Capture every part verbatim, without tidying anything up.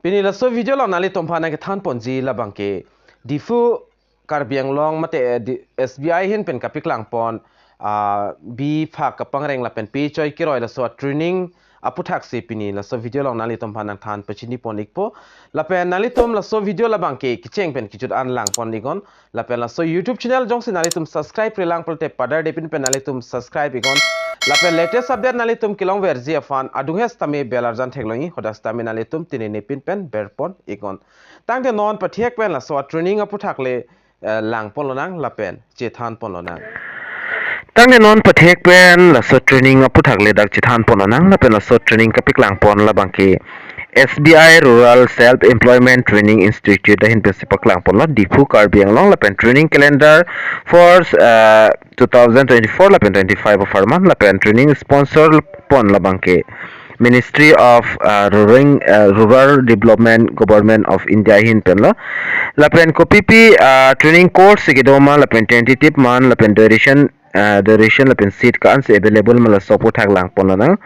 Pini laso video along nanglitum aphan nangkethan ponji labangke Diphu Karbi Anglong mate, eh, di-, S B I ahin pen kapaklang pon, ah, bi phak kapangreng lapen pe choi keroi laso training aputhaksi pini laso video along nanglitum aphan nangthan pachini pon ikpo. Lapen nanglitum laso video labangke kecheng pen kejut an lang pon iknon. Lapen laso YouTube channel jongsi nanglitum subscribe-re lang pulote padar depin pen nanglitum subscribe iknon. Lapen latest update nanglitum kelongverji aphan adung hes tame bell arjan theklongji, hadak tame nanglitum tinine pin pen ber pon iknon. Tangte non pathek pen laso training aputhak le, eh, lang ponlonang lapen chethan ponlonang. Tangte non pathek pen laso training aputhak le dak chethan ponlonang lapen laso training kapaklang pon labangke S B I Rural Self Employment Training Institute ahin pensi paklang ponlo, Diphu, Karbi Anglong, lapen training calendar for, uh, two thousand twenty-four lapen twenty-five apharman, lapen training sponsor pon labangke Ministry of, uh, Rural, uh, Rural Development, Government of India ahin penlo. Lapen kopipi, uh, training course si kedo ma, lapen tentative man, lapen duration, uh, duration lapen seat ko-ansi available ma, laso aputhak lang ponlonang.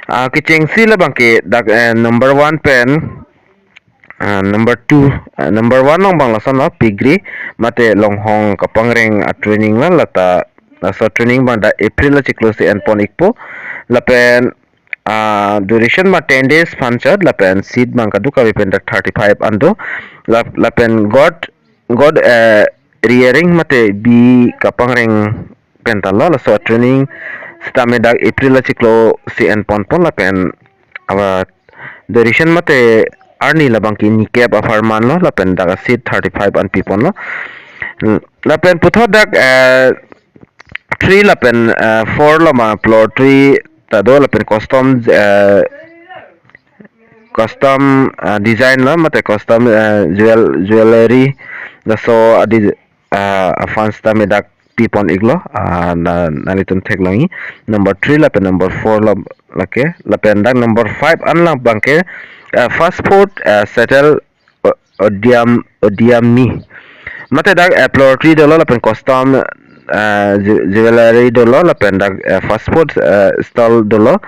Ah, kechengsi labangke dak, eh, number one pen, ah, number two, ah, number one along abang lasonlo, piggery mate longhong kapangreng atraining lo, lata laso training abang dak April achiklo si en pon ikpo. Lapen, ah, duration abang ten days aphan chot, lapen seat abang kadokave pen dak thirty-five an do. Lap-, lapen goat, goat, eh, rearing mate bi kapangreng pen ta lo, laso training sitame dak April achiklo si en ponpo, lapen ava duration mate arni labangke nikep apharman lo, lapen dak seat thirty-five an pi ponlo. Lapen puthot dak, eh, three lapen, eh, four along abang poultry ta do, lapen custom, eh, custom, eh, design lo mate custom, eh, jewel-, jewelry laso adi, eh, aphan sitame dak pi pon iklo, ah, na, nanglitum theklongji. Number three lapen number four lo lake, lapen dak number five an labangke, ah, fast food, ah, settle, o-, odiam, odiami. Mate dak, ah, poultry dolo, lapen custom, ah, ju-, jewelry dolo, lapen dak, ah, fast food, ah, stall dolo.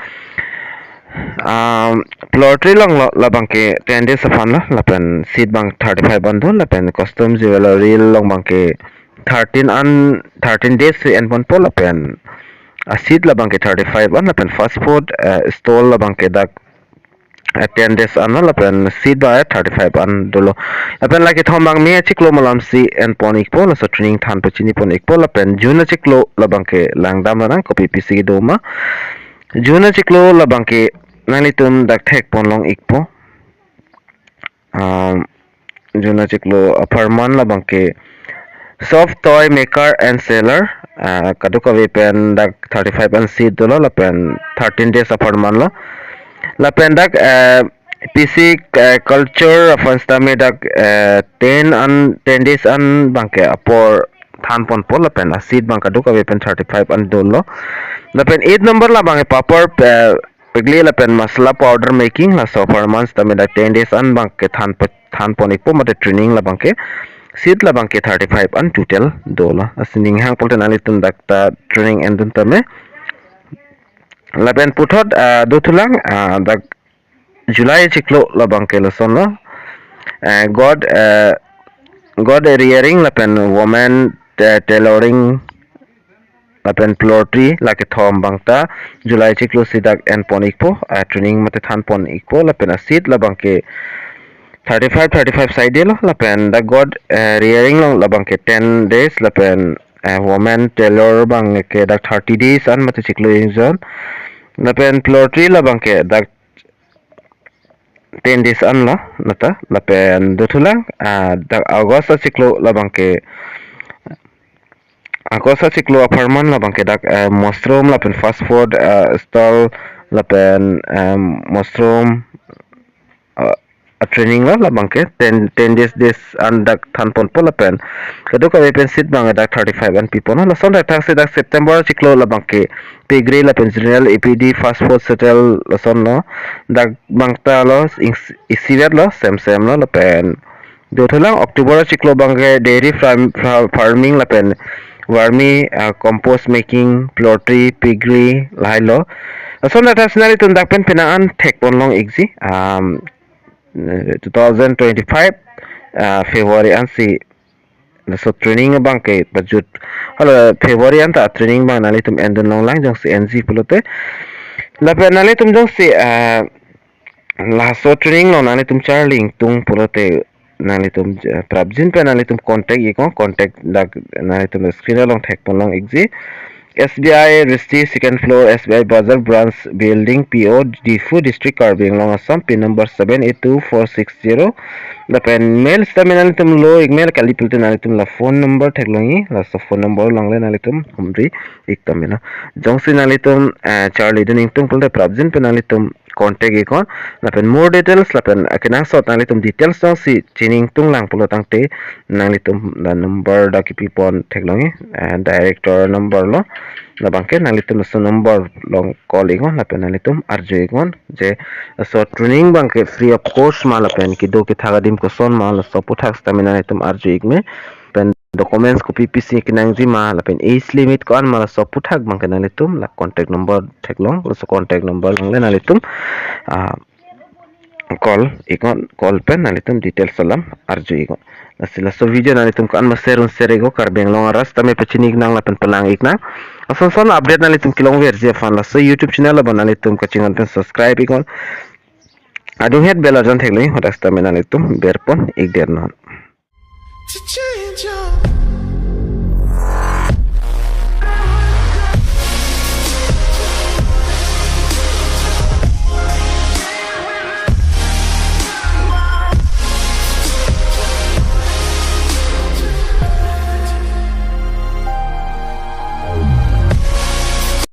Um, poultry along lo labangke ten days aphan lo, lapen seat abang thirty-five an do, lapen custom jewelry along abangke thirteen an, thirteen days si en ponpo, lapen, ah, seat labangke thirty-five an, lapen fast food, eh, stall labangke dak, eh, ten days an lo, lapen seat abang thirty-five an dolo. Lapen lake kethom abang May achiklo malom si en pon ikpo, laso training than pachini pon ikpo, lapen June achiklo labangke langdamlonang, kopipisi kedo ma. June achiklo labangke nanglitum dak thek ponlong ikpo. Um, June achiklo apharman labangke soft toy maker and seller, ah, kadokave pen dak thirty-five an seat dolo, lapen thirteen days apharman lo. Lapen dak, eh, P C, eh, culture aphan sitame dak, eh, ten an, ten days an abangke apor than ponpo, lapen a seat abang kadokave pen thirty-five an dolo. Lapen eight number labangke papad, eh, pekle lapen masala powder making, laso apharman sitame dak ten days an abangke than pe-, than pon ikpo mate training labangke. Seat labangke thirty-five an total dolo. Lasi ning hang pulote nanglitum dak ta training endun tame. Lapen puthot, ah, dothulang, ah, dak July achiklo labangke lasonlo. Eh, goat, eh, goat rearing lapen women, eh, tailoring lapen poultry, lake kethom abang ta July achiklo si dak en pon ikpo, ah, training mate than pon ikpo, lapen a seat labangke thirty-five, thirty-five saide lo, lapen dak goat, eh, rearing along labangke ten days, lapen, eh, women tailor abangke dak thirty days an mate chiklo ingjon, lapen poultry labangke dak ten days an lo, nata, lapen dothulang, ah, dak August achiklo labangke, August achiklo apharman labangke dak, eh, mushroom lapen fast food, eh, stall lapen, eh, mushroom, eh, a training lo labangke ten, ten days, days an dak than ponpo, lapen kadokave pen seat abang dak thirty-five an pi ponlo. Lason dak thaksi dak September achiklo labangke piggery lapen general A P D fast food settle lasonlo. Dak abang ta lo ing-, isivet lo, same same lo, lapen dothulang October achiklo abangke dairy farm, fa-, farming lapen vermi, ah, compost making, poultry, piggery, lahai lo. Lason dak ta scenery tun dak pen penang an thek ponlong ikji. Um, eh, two thousand twenty-five, ah, February ansi laso training abang ke pajut. Hala February anta training abang nanglitum endun longlang, jongsi enji pulote. Lapen nanglitum jongsi, ah, laso training along nanglitum charli ingtung pulote nanglitum, eh, prapjin pen nanglitum contact iknon, contact dak nanglitum screen along thekpon long ikji. S B I Rishti, second floor, S B I Bazar branch building, P O, Diphu district, Karbi Anglong, Assam, pin number seven eight two four six zero. Lapen mail sitame nanglitum lo ik, mail kali pulote nanglitum la phone number theklongji, laso phone number along le nanglitum humri ik tame na. Jongsi nanglitum, eh, charlidun ingtung pulote prapjin pen nanglitum contact iknon. Lapen more details lapen akenangsot nanglitum details jongsi chini ingtung lang pulo tangte nanglitum la number dak kipipon theklongji, eh, director number lo. Labang ke nanglitum laso number along call iknon lapen nanglitum arju iknon je laso training abang ke free of cost ma lapen kedo kethak adim koson ma, laso aphuthak sitame nanglitum arju ik me. Pen documents kopi pisi kenangji ma lapen age limit ko-an ma, laso aphuthak abang ke nanglitum la contact number theklong, laso contact number along le nanglitum, ah, call iknon, call pen nanglitum details alam arju iknon. Lasi laso video nanglitum ko-an ma share un share iknon, Karbi Anglong arat sitame pachini iknang lapen palang iknang. Ason son update nanglitum kelongverji aphan laso YouTube channel abang nanglitum kachinghon pen subscribe iknon. Adunghet bell arjan theklongji, hadak sitame nanglitum berpon ikdet non.